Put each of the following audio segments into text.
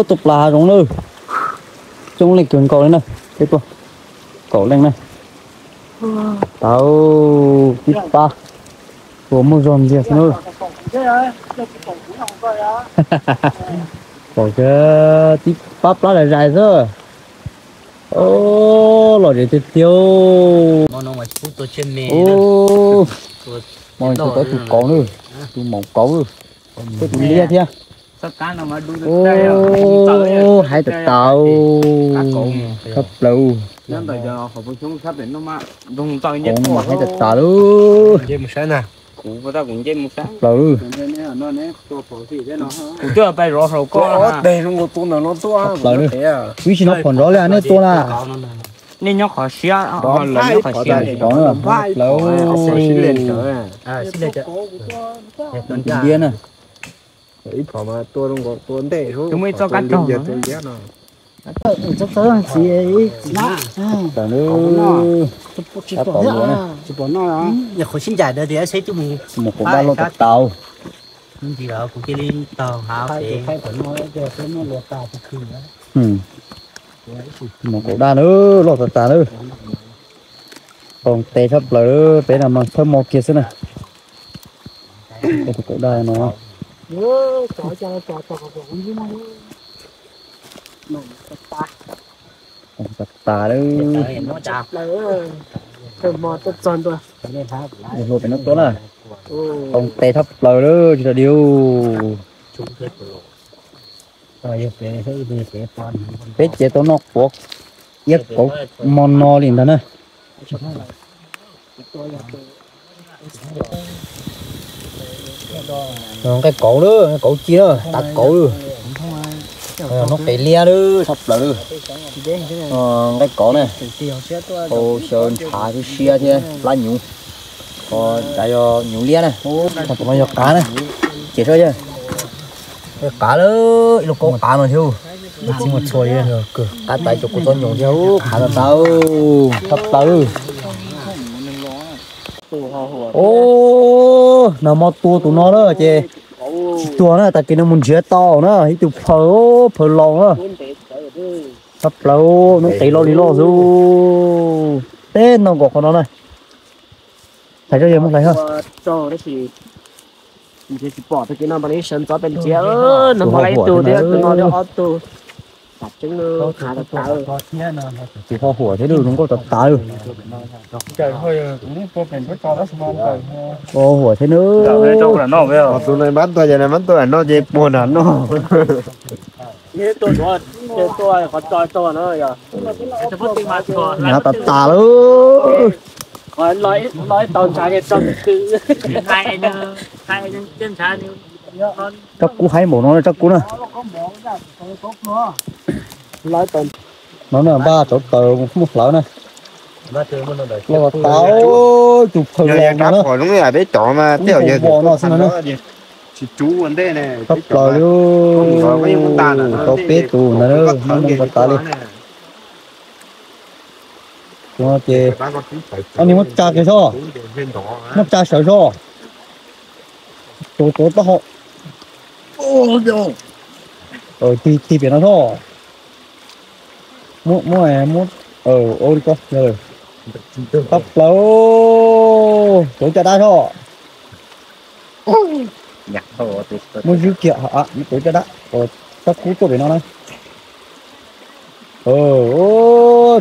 Tus plas hav zoov na, coob leej kawg nkaus li na, peb tuaj kaum leej na. Tau tib pab tua muaj zog ntxiag xwb na. Pom kiag tib pab plab zais zais xwb. Lom zem tiag tiag. Tus kauv na, tus maum kauv, tej tus liab thiab. Haib tas tas, tshaj plaws. Kauv mas haib tas tas lawm. Tshaj plaws. Tshaj plaws. Ib tsis nov phom nrov li nej tua na. Nej nyob qhov siab, lawv nyob qhov siab. Tshaj plaws. Tus liab na. Ib phom mas tua zoo nkaus tua ntej, tus muaj ib txoj kab rog no. Tsis pom noj, qhov sib ncaim ntawd tias seb twb mus, mus qaum daj loj tas tas. Kuv cia li taug hav pem. Mus qaum daj na, loj tas tas na. Qaum tes tshaj plaws, peb no mas thawj mo kiag xwb na. Tus qaum daj no. Qaum tas tas lawm. Hlua pem no tuaj na. Qaum tes tshaj plaws lawm tsis tau diu. Peb ces tau noj quav iab kauv mo no li ntag na. Nqaij kauv lawm, nqaij kauv ci lawm, tav kauv lawm. Noj qev liab lawm, tshaj plaws lawm. Nqaij kauv na, hau xyaw ntshav siab siab thiab plab nyuv. Ho ntshav yog nyuv liab na. Tus no yog qav na, ces saib yog qav lawm, ib lub kaub qav no thiab. Txi muag txhua li, qav tais cov kuv txob nyoos thiab, qav tas tas, tshaj plaws. Ub, nag hmo tua tus no na ces tsis tuag na, tag kis no mus nrhiav tau na, ib tug phaws, phaws laus na. Tshaj plaws, nub qev loj li loj xwb. Teb ntau nkaus qhov no na. Hlais tso yog muab hlais ho. Nrhiav tsis pom, tag kis no mam li sawv ntxov pem nrhiav, nag hmo hlais ib tug thiab, tus no thiab ob tug. Tus ho huam thiab, zoo nkauj tas tas. Ho huam thiab na. Tus no mab tuaj ces mab tuaj no ces puag nram no. Nyav tas tas lawm. Tsob kub haib npaum no, tsob kub na. No na, npaj rauv taws muab hlawv na. Loj tas tas, tus phaws los no na. Peb cov mas tej zaum yog vos no xwb no na. Tshaj plaws li, tau peb tus ntawd na, muaj moo tas tas li. Tus no ces, o, nws muab tsa kiag soj, muab tsa sawv soj. Tuav tuav taub hau. Tig tig pem no soj. Muab muab muab, ua li ko. Tshaj plaws, tuav caj dab soj. Muab zwb kiag, tuav caj dab, tsob kub tuaj pem no na.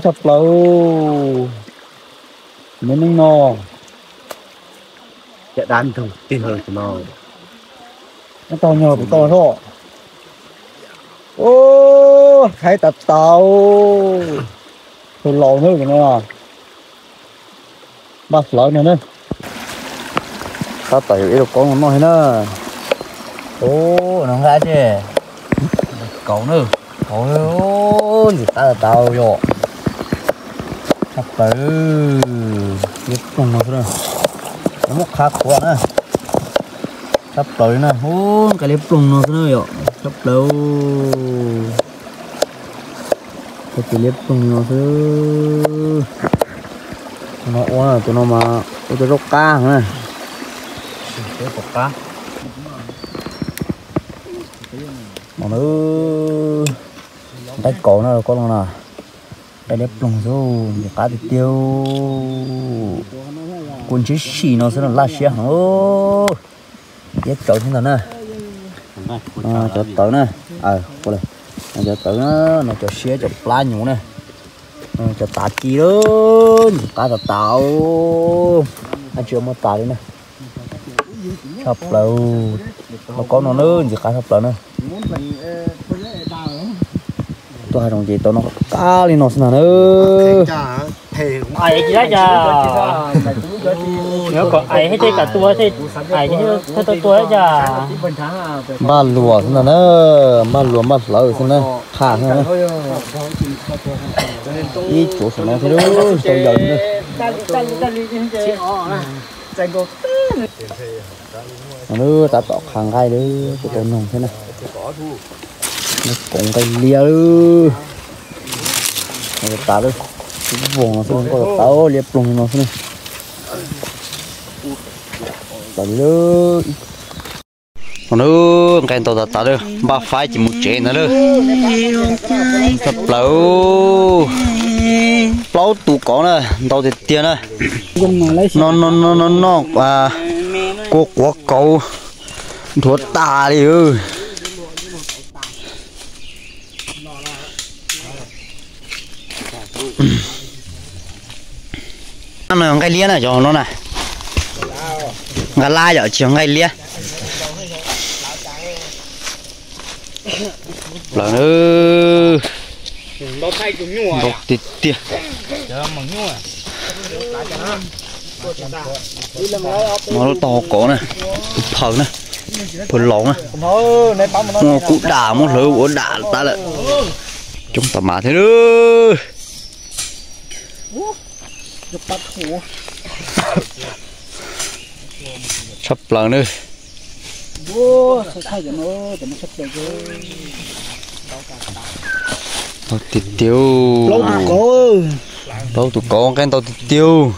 Tshaj plaws, me neej no. Caj dab ntug tig no. Tau nyog kuv tau soj. Ub, haib tas tas, tus laus na no. Npaj hlawv no na. Tab tom yuav ib lub koob no noj thiab na. Ub, no nqa xwb. Kauv na, kauv ntxim qab tas tas yom. Tshaj plaws, liab ploog no xwb na. Muab qhab qhuav na. Tshaj plaws li na, ub, nqa liab ploog no xwb na yom. Tshaj plaws. Tus liab ploog no xwb. Tus no ua, tus no mas ua cov zaub qab na. Peb pom qab. No na, nqaij kauv na koj no na, nqaij liab ploog xwb, ntxim qab tiag tiag. Kua ntshiab si no xwb no laj siab heev. Iab tsawv thiab ntag na. Cov tawv na, cov tawv na, no cov siab cov plab nyuv na, cov tav ci lawm, ntxim qab tas tas, tsis muaj tas li na. Tshaj plaws, no koj no na ntxim qab tshaj plaws na. Tuaj hav zoov ces tau no qab li no xwb ntag na. Npaj luas xwb ntag na, npaj luas npaj hlawv xwb na, qhaj xwb na. Ib tsuav saum no thiab tau yaws na. Tab tom qha nqaij lawm, kuv tau noog thiab na. Nqaij kauv nqaij liab lawm. Tas lawm, tus voos no xwb, nkauj tas tas liab ploog no xwb na. Tas li lawm. No na, nqaij ntau tas tas lawm, npaj faib ces mus tsev ntag lawm. Tshaj plaws, plaub tus kauv na, ntau tiag tiag na. No no no no no, kua quav kauv nthuav tas li. No nqaij liab na, cov no na. Nqa lab yom, tsis yog nqaij liab. Plaws na, ntau tiag tiag. No lub taub hau kauv na, tus phaws na, phaws laus na. Muaj kub dam, muab hlawv ua dam tas lawm. Coob tas mas thiab. Tshaj plaws na. Ntau tiag tiag. Plaub tus kauv, nqaij ntau tiag tiag.